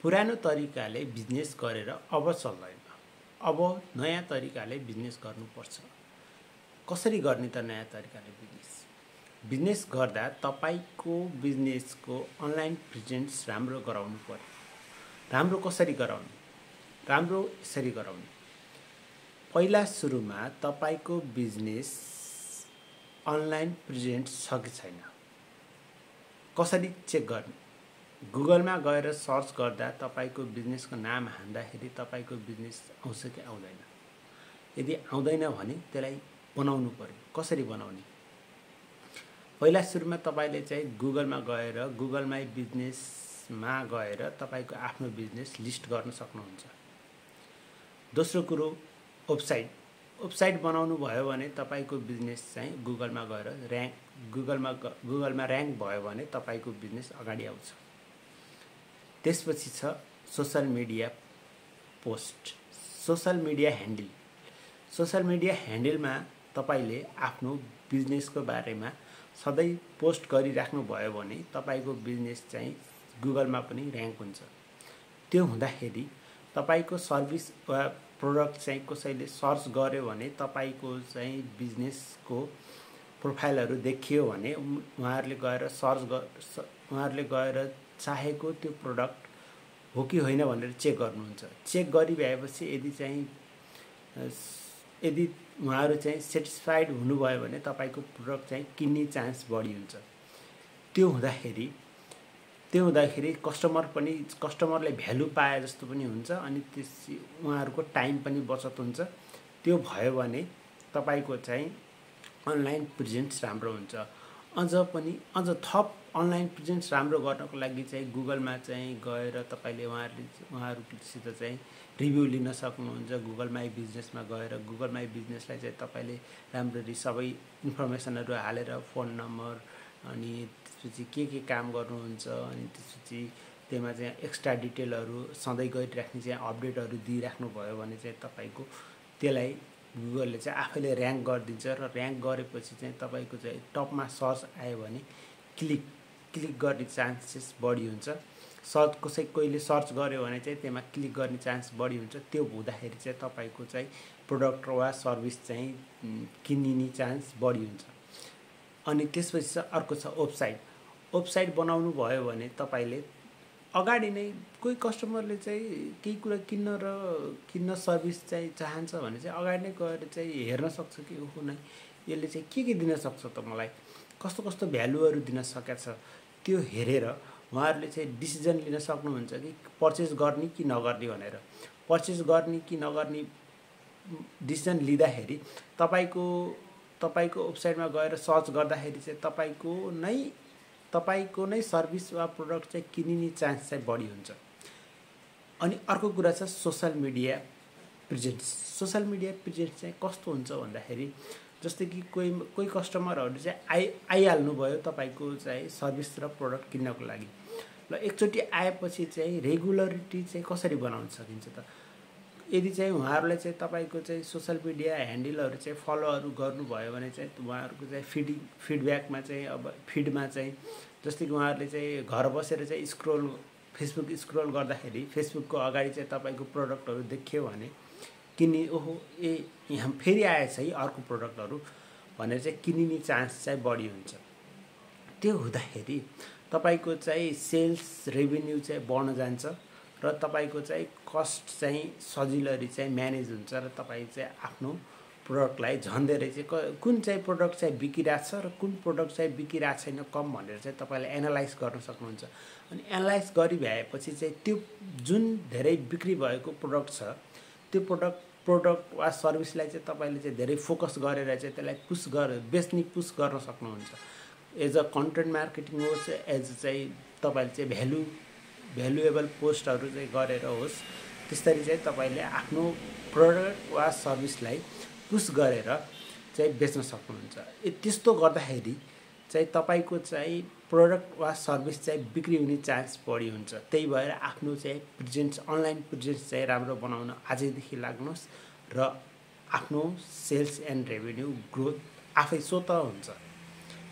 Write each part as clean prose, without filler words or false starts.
पुरानो तरिकाले बिजनेस गरेर अब चल्दैन। अब नयाँ तरिकाले बिजनेस गर्नुपर्छ। कसरी गर्ने त नयाँ तरिकाले बिजनेस? बिजनेस गर्दा तपाईको बिजनेसको अनलाइन प्रेजेन्स राम्रो गराउनु पर्यो। राम्रो कसरी गराउने? राम्रो यसरी गराउने। पहिला सुरुमा तपाईको बिजनेस अनलाइन प्रेजेन्स छ कि छैन कसरी चेक गर्ने? गुगलमा गएर सर्च गर्दा तपाईको बिजनेसको नाम हान्दाखेरि तपाईको बिजनेस आउँछ कि आउँदैन? यदि आउँदैन भने त्यसलाई बनाउनु पर्यो। कसरी बनाउने? पहिला सुरुमा तपाईले चाहिँ गुगलमा गएर गुगल माई बिजनेसमा गएर तपाईको आफ्नो बिजनेस लिस्ट गर्न सक्नुहुन्छ। दोस्रो कुरो वेबसाइट बनाउनु भयो भने तपाईको बिजनेस चाहिँ गुगलमा गएर गुगलमा र्याङ्क भयो भने तपाईको बिजनेस अगाडि आउँछ। त्यसपछि छ social media post, social media handle. Social media ह्यान्डलमा तपाईले आफ्नो बिजनेसको बारेमा सधैँ पोस्ट गरिराख्नु भयो भने तपाईको बिजनेस चाहिँ गुगलमा पनि र्याङ्क हुन्छ। त्यो हुँदाखेरि तपाईको सर्भिस वा प्रोडक्ट चाहिँ कसैले सर्च गर्यो भने तपाईको चाहिँ बिजनेसको प्रोफाइलहरू देखियो भने उहाँहरूले गएर चाहेको त्यो प्रोडक्ट हो कि होइन भनेर चेक गर्नुहुन्छ। चेक गरिभएपछि यदि उहाँहरू चाहिँ सेटिस्फाइड हुनुभयो भने तपाईको प्रोडक्ट चाहिँ किन्ने चान्स बढी हुन्छ। त्यो हुँदाखेरि कस्टमरले भ्यालु पाए जस्तो पनि हुन्छ अनि त्यसै उहाँहरूको टाइम पनि बचत हुन्छ। त्यो भयो भने तपाईको चाहिँ अनलाइन प्रेजेन्स राम्रो हुन्छ। अझ थप अनलाइन प्रेजेन्स राम्रो गर्नको लागि चाहिँ गुगलमा चाहिँ गएर तपाईले उहाँहरूसित चाहिँ रिभ्यू लिन सक्नुहुन्छ। गुगल माई बिजनेसमा गएर गुगल माई बिजनेसलाई चाहिँ तपाईले राम्ररी सबै इन्फर्मेसनहरू हालेर फोन नम्बर अनि त्यसपछि के काम गर्नुहुन्छ अनि त्यसपछि त्यसमा चाहिँ एक्स्ट्रा डिटेलहरू सधैँ गरिराख्ने चाहिँ अपडेटहरू दिइराख्नु भयो भने चाहिँ तपाईको त्यसलाई गुगलले चाहिँ आफैले र्याङ्क गरिदिन्छ र र्याङ्क गरेपछि चाहिँ तपाईको चाहिँ टपमा सर्च आयो भने क्लिक गर्ने चान्सेस बढी हुन्छ। कोहीले सर्च गर्यो भने चाहिँ त्यसमा क्लिक गर्ने चान्स बढी हुन्छ। त्यो हुँदाखेरि चाहिँ तपाईको चाहिँ प्रोडक्ट वा सर्भिस चाहिँ किनिने चान्स बढी हुन्छ। अनि त्यसपछि चाहिँ अर्को छ वेबसाइट बनाउनु भयो भने तपाईले अगाडि नै कोही कस्टमरले चाहिँ केही कुरा किन्न सर्भिस चाहिँ चाहन्छ भने चाहिँ अगाडि नै गएर चाहिँ हेर्न सक्छ कि ओहो नै यसले चाहिँ के दिन सक्छ त मलाई, कस्तो भ्यालुहरू दिन सकेको छ। त्यो हेरेर उहाँहरूले चाहिँ डिसिजन लिन सक्नुहुन्छ कि पर्चेस गर्ने कि नगर्ने भनेर। पर्चेस गर्ने कि नगर्ने डिसिजन लिँदाखेरि तपाईको वेबसाइटमा गएर सर्च गर्दाखेरि चाहिँ तपाईको नै सर्भिस वा प्रोडक्ट चाहिँ किनिने चान्स चाहिँ बढी हुन्छ। अनि अर्को कुरा छ social media presence. Social media presence चाहिँ कस्तो हुन्छ भन्दाखेरि जस्तै कि कोही कस्टमरहरू चाहिँ आइहाल्नु भयो तपाईको चाहिँ सर्भिस र प्रोडक्ट किन्नको लागि। ल एकचोटि आएपछि चाहिँ रेगुलरिटी चाहिँ कसरी बनाउन सकिन्छ त? यदि चाहिँ उहाँहरूले चाहिँ तपाईको चाहिँ सोशल मिडिया ह्यान्डलहरू चाहिँ फलोहरू गर्नुभयो भने चाहिँ उहाँहरूको चाहिँ फिडब्याकमा चाहिँ अब फिडमा चाहिँ जस्तै कि उहाँहरूले चाहिँ घर बसेर चाहिँ फेसबुक स्क्रोल गर्दाखेरि फेसबुकको अगाडि चाहिँ तपाईको प्रोडक्टहरू देखियो भने किन्ने ओहो यहाँ फेरि आएछ है अर्को प्रोडक्टहरू भनेर चाहिँ किनिने चान्स चाहिँ बढी हुन्छ। त्यो हुँदाखेरि तपाईको चाहिँ सेल्स रेभेन्यू चाहिँ बढ्न जान्छ र तपाईको चाहिँ कस्ट चाहिँ सजिलरी चाहिँ म्यानेज हुन्छ र तपाईँ चाहिँ आफ्नो प्रोडक्टलाई झन् धेरै चाहिँ कुन चाहिँ प्रोडक्ट चाहिँ बिकिरहेको छ र कुन प्रोडक्ट चाहिँ बिकिरहेको छैन कम भनेर चाहिँ तपाईँले एनालाइज गर्न सक्नुहुन्छ। अनि एनालाइज गरिभएपछि चाहिँ त्यो जुन धेरै बिक्री भएको प्रोडक्ट छ त्यो प्रोडक्ट वा सर्भिसलाई चाहिँ तपाईँले चाहिँ धेरै फोकस गरेर चाहिँ त्यसलाई पुस गर्न सक्नुहुन्छ। एज अ कन्टेन्ट मार्केटिङ होस् एज चाहिँ तपाईँले चाहिँ भ्यालुएबल पोस्टहरू चाहिँ गरेर होस् त्यसरी चाहिँ तपाईँले आफ्नो प्रोडक्ट वा सर्भिसलाई पुस गरेर चाहिँ बेच्न सक्नुहुन्छ। त्यस्तो गर्दाखेरि चाहिँ तपाईको चाहिँ प्रोडक्ट वा सर्भिस चाहिँ बिक्री हुने चान्स बढी हुन्छ। त्यही भएर आफ्नो चाहिँ अनलाइन प्रेजेन्स चाहिँ राम्रो बनाउन आजैदेखि लाग्नुहोस् र आफ्नो सेल्स एन्ड रेभेन्यू ग्रोथ आफै स्वतः हुन्छ।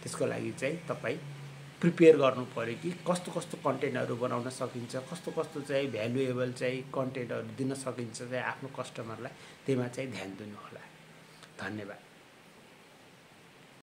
त्यसको लागि चाहिँ तपाईँ प्रिपेयर गर्नु पर्यो कि कस्तो कस्तो कन्टेन्टहरू बनाउन सकिन्छ, कस्तो कस्तो चाहिँ भ्यालुएबल चाहिँ कन्टेन्टहरू दिन सकिन्छ चाहिँ आफ्नो कस्टमरलाई, त्यसमा चाहिँ ध्यान दिनु होला। धन्यवाद।